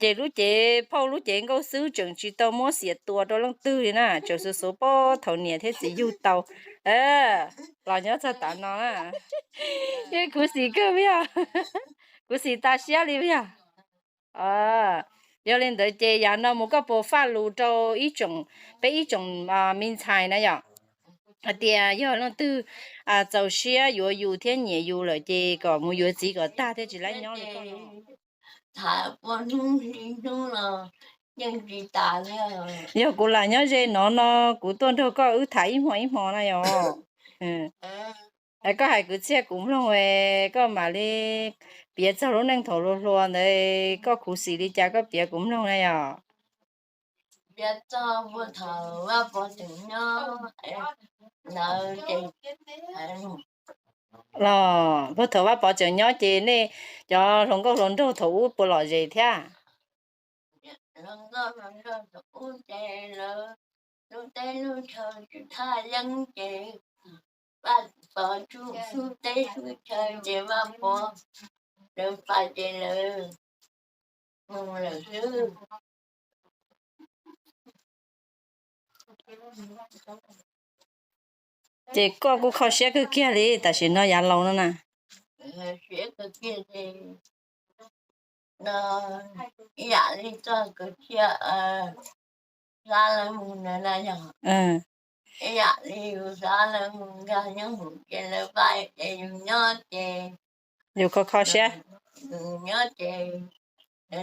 Ces lub cev phauj lub cev nkauj xwb tseem tsis tau muab xiam tua rau leej twg li na, tseem xuv xuv pob thaum niam thiab txiv yug tau los nyob txog tav no na. Yeej khuv xim kawg puas yog? Khuv xim tas siab li puas yog? Yog li ntawd ces yav no mus koj puas faj lus rau ib tsoom, peb ib tsoom me ntxhais na yom, hais tias yog leej twg txaus siab yuav yus thiab nyiam yus lawm ces kom mus yuav txiv kom tag thiaj tsis lab nyob li koj. Yog kuv lam nyob ze no no kuv tuaj nrog koj wb tham ib hmo ib hmo na yom. Koj hais kwv txhiaj kuv mloog, koj mam li piav txog lub neej thaum hluas hluas ntawd, koj khuv xim li cas koj piav kuv mloog na yom. Los puag thaum Vaj Pov tseem nyob ces nej cov hluas nkauj hluas nraug thaum ub puas lom zem thiab? Lub teb lub chaw tsis thaj yeeb ces Vaj Pov tsuj xub teb xub chaw ces Vaj Pov lawv pais ces lawv mus lawm xwb. Ces koj kuj kho siab kawg kiag li tam sim no yav laus no na. Ib yam li txog kwv txhiaj xav lawv mus na yog, ib yam li yus xav lawv mus nkag nyob hauv ces lawv pais ces yus nyob ces, yus kho kho siab, yus nyob ces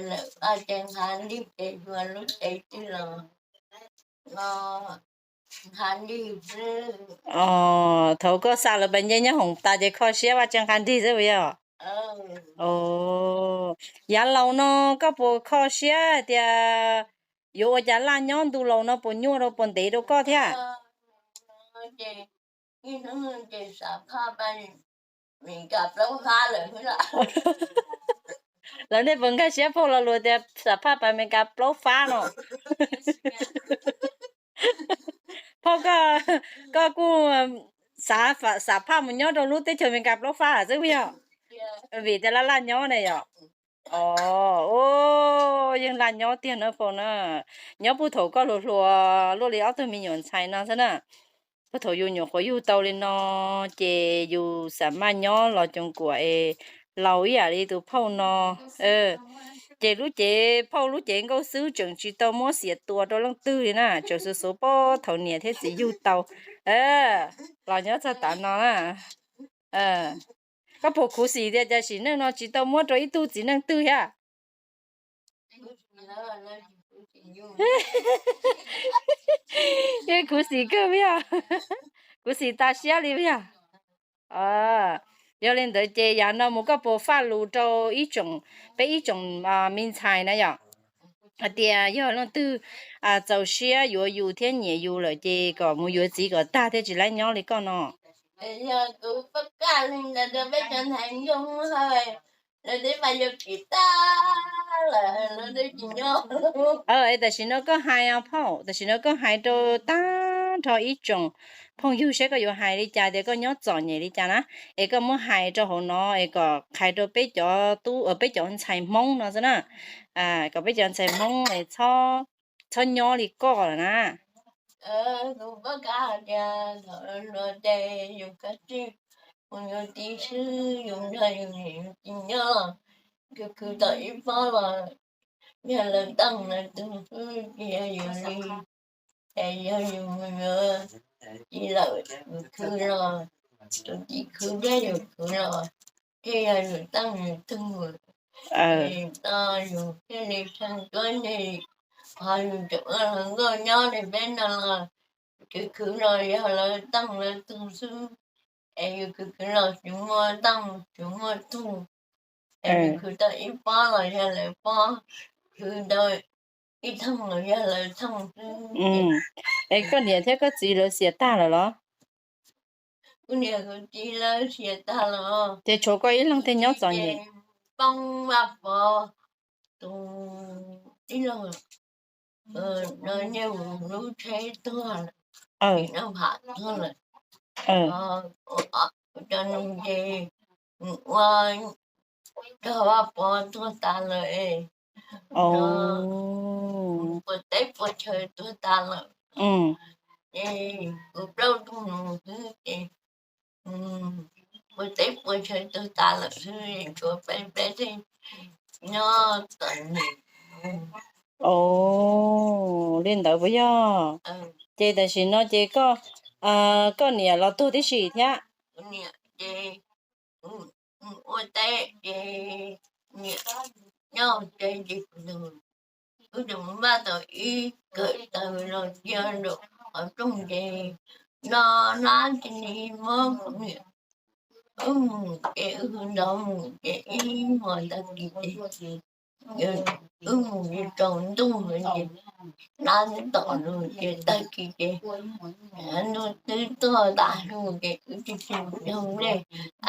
lawv pais ces nqa nrig ces yus lub cev twg los nqa nrig xwb. Thaum koj xa lawv pais nce nyob hauv tas ces kho siab vaj tsev nqa nrig xwb puas yog? Yav laus no koj puas kho siab hais tias yuav ua cas laj nyob ntu laus no puas nyuaj rau puas ntev rau koj thiab? Lawv nej puas nkag siab phauj lo lus tias xam phaj pais Amelikas plaub fab no? Phauj, koj kuj xam phaj mus nyob rau lub teb chaws Amelikas plaub fab lawm xwb puas yog? Vim tias laj laj nyob ne yom. Yeej laj nyob tiag na phauj na. Nyob puag thaum koj hluas hluas luaj li ob tug me nyuam ntxhais no xwb na. Puag thaum yus nyuam qhuav yug tau li no ces yus xam maj nyob los coos kuam es laus ib yam li tus phauj no. Ces lub cev phauj lub cev nkauj xwb tseem tsis tau muab xiam tua rau leej twg li na, tseem xuv xuv pob thaum niam thiab txiv yug tau los nyob txog tav no na. Koj puas khuv xim tias cas sim neej no tsis tau muab rau ib tug txiv neej twg thiab? Yeej khuv xim kawg puas yog? Khuv xim tas siab li puas yog? Yog li ntawd ces yav no mus koj puas faj lus rau ib tsoom, peb ib tsoom me ntxhais na yom, hais tias yog leej twg txaus siab yuav yus thiab nyiam yus lawm ces kom mus yuav txiv kom tag thiaj tsis lab nyob li koj no. Yog kuv pab kaj li ntawd rau peb cov ntxhais nyob, lawv twb mas yuav tsis tag lawm, lawv twb tsis nyob. Tam sim no koj hais os phauj, tam sim no koj hais rau tag nrho ib tsoom phooj ywg saib koj yuav hais li cas tias koj nyob txom nyem li cas na, es koj muab hais rau hauv no es kom qhia rau peb cov tub, peb cov ntxhais Hmoob no xwb na, kom peb cov ntxhais Hmoob es txhob nyob li koj lawm na. Kuv pab kaj hais tias thaum hluas ces yus kav tsij mus yuav txiv xwb, yus nrog yus niam yus txiv nyob, khwv khwv tau ib pob los yog lawv teej lawv tug xwb, tsis yog yus li. Es yog yus mus yuav txiv lawm, yus khwv los, tus txiv khwv thiab yus khwv los, thiaj yog yus teej yus tug. No yus thiaj li tsheej tuab nteg, qhov yus tseem ua hluas nkauj nyob li peb no los khwv khwv los yog lawv teej lawv tug xwb, es yus khwv khwv los tsis muaj teej tsis muaj tug, es yus khwv tau ib pob los yog lawv pob, khwv tau ib thooj los yog lawv thooj xwb. Es koj niam thiab koj txiv lawv xiam tag lawm los? Kuv niam kuv txiv lawv xiam tag los. Ces tshuav koj ib leeg thiaj nyob txom nyem. Poob Vaj Pov tus tij laug no nyiaj mus lub tsheb tuag lawm, noj pham tuag lawm. Cov nus ces mus ua rog Vaj Pov tuag tas lawm es Ua teb ua chaw tuag tas lawm, ces kuv plaub tug nus xwb ces ua teb ua chaw tuag tas lawm xwb, tshuav peb peb teg nyob tom nim. Li ntawd puas yog? Ces tam sim no ces koj, koj niam los tuag tib si thiab? Kuv niam ces ua teb ces niam nyob tsev ces kuv tus, wb tus maj tau ib kawm taws los cia rau qhov rooj ces no nab cia li muab kuv niam, wb mus ces wb hu nrov mus ces ib hmos tag kis ces wb mus rau ntuj ces nab twb tom lawm ces tag kis ces ntuj twb tuag tas hu ces wb tsis tsis hu nplej,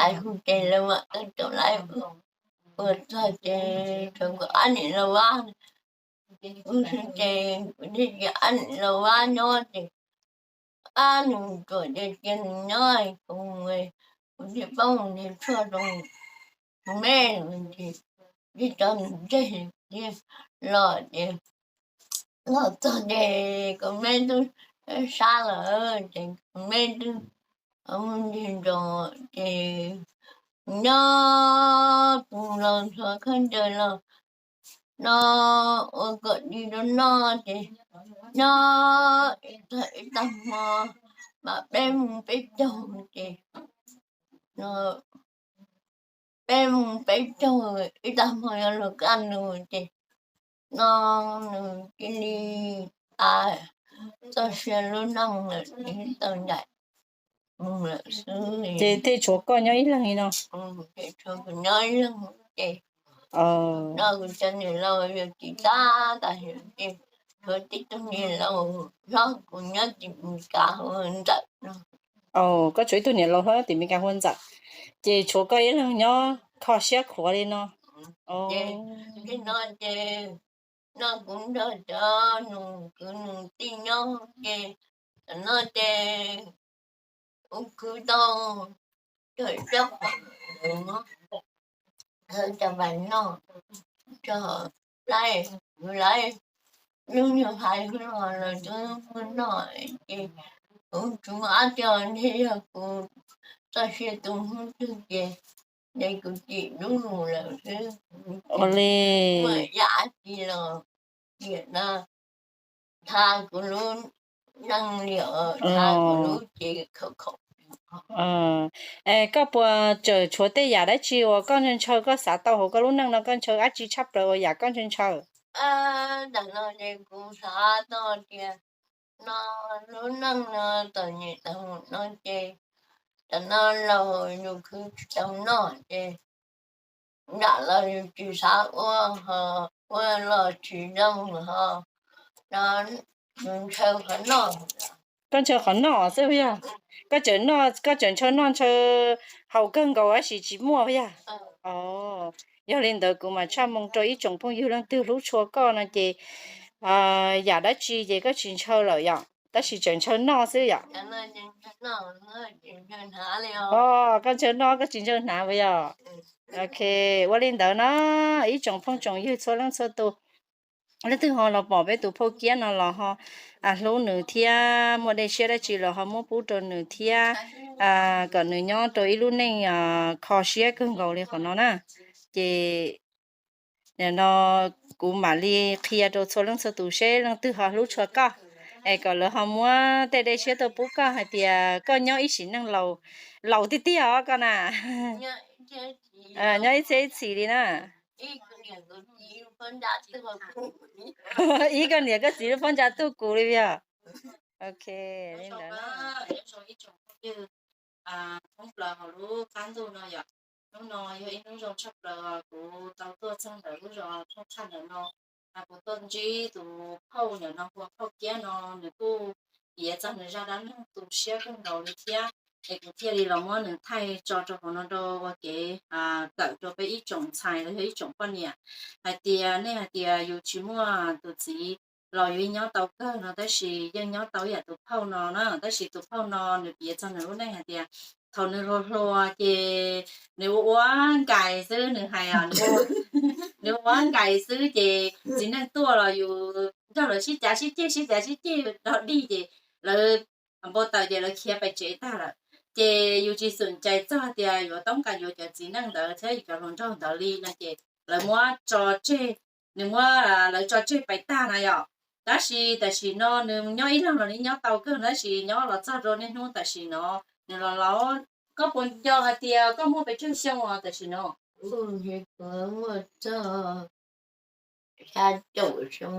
ais hu ces lawv mam tau caum lawv ua txog ces thaum kuv ob niam laus Vab, wb xwb ces kuv thiaj cia ob niam laus Vab nyob ces ab nus ruam ces cia nws nyob, kuv, kuv thiaj poob mus nrhiav tshuaj rau kuv me ces thiaj tso nws tseg thiaj los ces los txog ces kuv me twb sab lawm ces kuv me twb mus nrhiav ntsos ces nyob tus los ntxhua khaub ncaws los no ua kom di rau noj ces nyob ib tag hmo mas peb mus peb caug ces peb mus peb caug ib tag hmo yuav luag kaj nus ces no nws cia li txoj sia lub neej lawm ces tau ncaim mus lawm xwb. Ces thiaj tshuav koj nyob ib leeg li no? Nyob ib leeg ces no kuv cov niam laus yuav tsis tag tas ces tshuav tib tug niam laus hlob kuv nyob tim Meskas hu ua Ntxawm no. Koj tshuav ib tug niam laus hlob tim Meskas hu ua Ntxawm, ces tshuav koj ib leeg nyob kho siab khuav li no. Ces no ces no kuv nrog cov nus kwv nus tij nyob ces tam no ces kuv khwv tau cov caj pas, cov pas noj, cov laib, kuv laib lub nyuag hais hlo los twb muaj noj ces kuv tsis muaj ab coj ntshe yog kuv txoj sia tu hnub twg ces kuv cim dub mus lawm xwb. Ua li muaj yam dab tsi los tiam no tha kuv lub neej li os, tha kuv lub cev khaum khaum. Es koj puas tseem tshuav tej yam dab tsi uas koj ntshaw ntshaw, koj xav tau hauv koj lub neej no koj ntshaw dab tsi tshaj plaws uas yam koj ntshaw ntshaw? Tam no ces kuv xav tau tias no lub neej no txom nyem tag mus no ces tam no laus yus khwv tsis tau noj ces nram los yus tsis xav ua, ho ua los tsis zoo ho no yus ntshaw qhov noj. Koj ntshaw qhov noj xwb yog? Koj tseem noj, koj tseem ntshaw noj ntshaw haus kawg nkaus tab sis tsis muaj yog? Yog li ntawd kuv mam tshaj moo rau ib tsoom phooj ywg leej twg hlub tshua koj no ces yam dab tsi ces koj tsis ntshaw lawm yom, tab sis tseem ntshaw noj xwb yom? Koj ntshaw noj koj tsis ntshaw hnav puas yog? Ok, ua li ntawd na ib tsoom phooj tsoom ywg txhua leej txhua tus, leej twg ho los pom peb tus phauj Kiab no los ho hlub nws thiab muaj dej siab dab tsi los ho muab pub rau nws thiab, kom nws nyob rau ib lub neej kho siab kawg nkaus li qhov no na. Ces no kuv mam li qhia rau txhua leej txhua tus seb leej twg ho hlub tshua koj, es kom lawv ho muab tej dej siab tuaj pub koj hais tias koj nyob ib sim neej laus, laus tiag tiag os koj na. Nyob ib txhiab ib txhis li na. Ib koj niam koj txiv lub phab ntsa tuag kuv li yog? Ok, li ntawd. Thoob plaws hauv lub qab ntuj no yom, hnub no yog ib hnub zoo tshaj plaws kuv tau tuaj txog ntawm lub zos Thoob Tshaj ntawm no. Kuv tuaj ntsib tus phauj ntawm no hu ua phauj Kiab no, nws kuj piav txog nws zaj dab neeg tu siab kawg nkaus li thiab, es kuv thiaj li los muab nws thaij tso rau hauv no rau ua kev kawm rau peb ib tsoom ntxhais los yog ib tsoom poj niam hais tias nej hais tias yus tsis muaj tus txiv los yus yeej nyob tau kawg no tab sis yeej nyob tau ib yam tus phauj no na. Tab sis tus phauj no nws piav txog nws lub neej hais tias thaum nws hluas hluas ces nws ua ua nkais xwb, nws hais, nws ua ua nkais xwb ces txiv neej tuaj los yus nrog lawv sib cav sib ceg sib cav sib ceg dog dig ces lawv npau taws ces lawv khiav pais tsev tag lawm. Ces yus tsis xum cais txog tias yuav toob kas yuav cov txiv neej ntawd thiab yus cov hluas nraug ntawd li no ces lawv muab tso tseg, nws muab lawv tso tseg pais tag na yom. Tab sis tam sim no nws nyob ib leeg los nws nyob tau kawg, tab sis nyob los txog rau niaj hnub tam sim no nws los laus. Koj puas nco hais tias koj muaj pes tsawg xyoo os tam sim no? Muaj txog xya caum xyoo.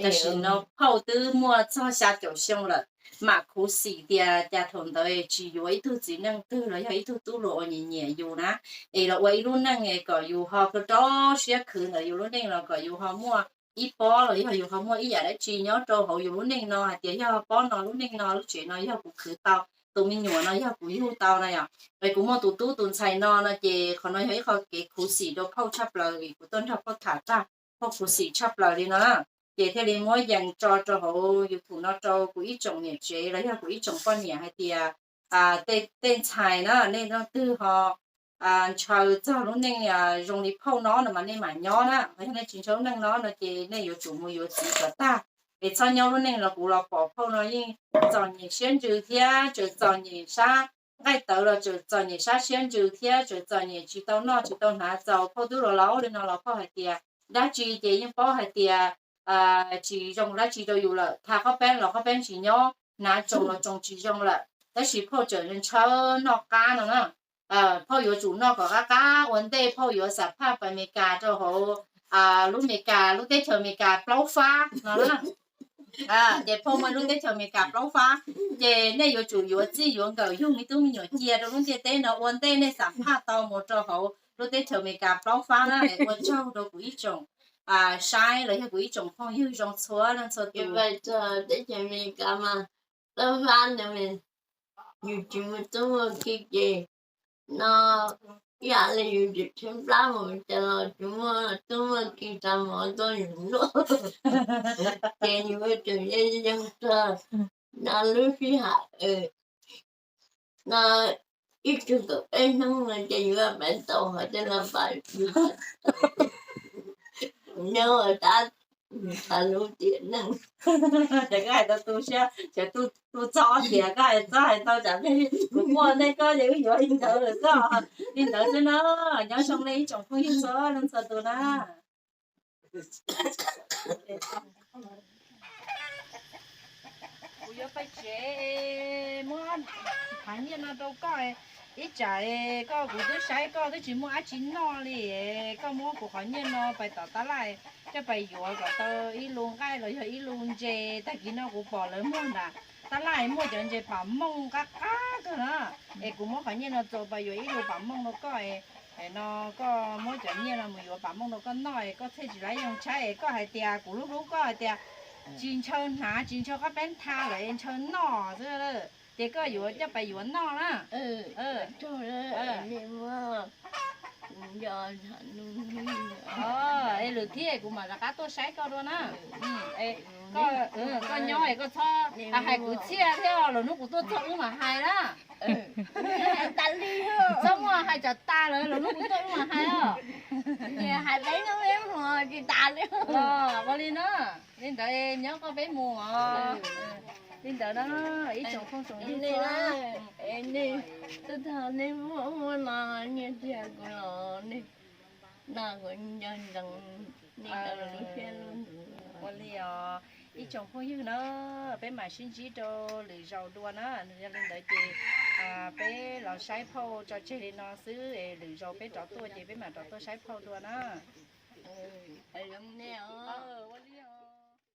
Tam sim no phauj twb muaj txog xya caum xyoo lawm, mam khuv xim tias cas thaum ntawd tsis yuav ib tug txiv neej twg los yog ib tug tub hluas uas nyiam nyiam yus na, es los ua ib lub neej es kom yus ho rau rau siab khwv ntawm yus lub neej los kom yus ho muaj ib pob los yog yus ho muaj ib yam dab tsi nyob rau hauv yus lub neej no hais tias yog pob no lub neej no lub tsev no yog kuv khwv tau, tus me nyuam no yog kuv yug tau na yom. Es kuv muaj tus tub tus ntxhais no no ces qhov no yog ib qho kev khuv xim rau phauj tshaj plaws vim kuv tuaj nrog phauj tham tag, phauj khuv xim tshaj plaws li no na. Ces thiaj li muab yees tso rau hauv YouTube no rau kuv ib tsoom niam tsev los yog kuv ib tsoom poj niam hais tias tej ntxhais na nej leej twg ho ntshaw txog lub neej zoo li phauj no no mas nej mam nyob na, yog nej tsis ntshaw lub neej no no ces nej yuav tsum mus yuav txiv kom tag. Es txhob nyob lub neej los kuv los pom phauj no yeej txom nyem siab ntsws thiab tseem txom nyem sab nqaij tawv los tseem txom nyem sab siab ntsws thiab tseem txom nyem tsis tau noj tsis tau hnav. Txaus phauj twb los laus li no los phauj hais tias dab tsi ces yeej paub hais tias tsis zoo dab tsi rau yus lawm, tha qhob peeb los qhob peeb tsis nyob, hnav tsoos los tsoos tsis zoo lawm, tab sis phauj tseem ntshaw noj qab no na. Phauj yuav tsum noj kom qab qab ua ntej phauj yuav xam phaj pais Amelikas rau hauv lub Amelikas, lub teb chaws Amelikas plaub fab no na. Ces phauj muaj lub teb chaws Amelikas plaub fab, ces nej yuav tsum yuav txij yuav nkawm yug me tub me nyuam cia rau lub ntiaj teb no ua ntej nej xam phaj tau mus rau hauv lub teb chaws Amelikas plaub fab na. Ua tsaug rau kuv ib tsoom saib los yog kuv ib tsoom phooj ywg zoo txhua leej txhua tus. Teb chaws Amelikas mas plaub fab ntawd yus tsis muaj tub muaj ki ces no ib yam li yus tsis tshaib plab mus cas los tsis muaj tub muaj ki tsa mov tuaj yus noj, ces yus ua tseem yeej zoo txog no lub sij hawm no ib tug kaum peb hnub no ces yus pais tau qhov tej no pais nyob ua tab txha lub tiam neej. Ces koj hais tau tu siab, ces tu txog tias koj hais txog hais tau tsam kuv muaj nej koj ces wb yuav li ntawd lawm xwb. Li ntawd xwb na, nyob zoo nej ib tsoom phooj ywg txhua leej txhua tus na. Kuv yuav pais tsev, muab qhov nyiaj no rau koj, ib tsam koj, kuv twb saib koj twb tsis muaj dab tsi noj li, koj muab kuv qhov nyiaj no pais tom tab laj coj pais yuav kom tau ib lu nqaij los yog ib lu ntses. Tag kis no kuv pom lawv muag nram tab laj muaj cov ntses pam mooj qab qab kawg na, es kuv muab qhov nyiaj no txuas pais yuav ib lu pam mooj rau koj. No koj muab cov nyiaj no mus yuav pam mooj rau koj noj, koj thiaj tsis lab yoo tshaib. Koj hais tias kuv hlub hlub koj hais tias tsis ntshaw hnav tsis ntshaw qab peeb tha lawm es ntshaw noj xwb, ces koj yuav coj pais yuav noj na. Es lwm thiab kuv mam rov qab tuaj saib koj dua na. Koj nyob es koj txhob hais kuv txhiaj thiab, lwm hnub kuv tuaj txog wb mam hais na. Txhob muaj hais tsam tas lawm, lwm hnub kuv tuaj wb mam hais os. Hais peb hnub peb mus tsis tas li. Ua li na, li ntawd nyob koj peb mus os. Li ntawd na, ib tsoom phooj tsoom ywg, nej tuaj txog nej muaj muaj no nyiaj txiag kuv los nej no kuv nco ntsoov nej lub siab lub ntsws. Ua li os, ib tsoom phooj ywg na, peb mam sib ntsib rau lwm zaus dua na. Yog li ntawd ces peb los saib phauj tso tseg li no xwb, lwm zaus peb rov tuaj ces peb mam rov tuaj saib phauj dua na. Ua li os.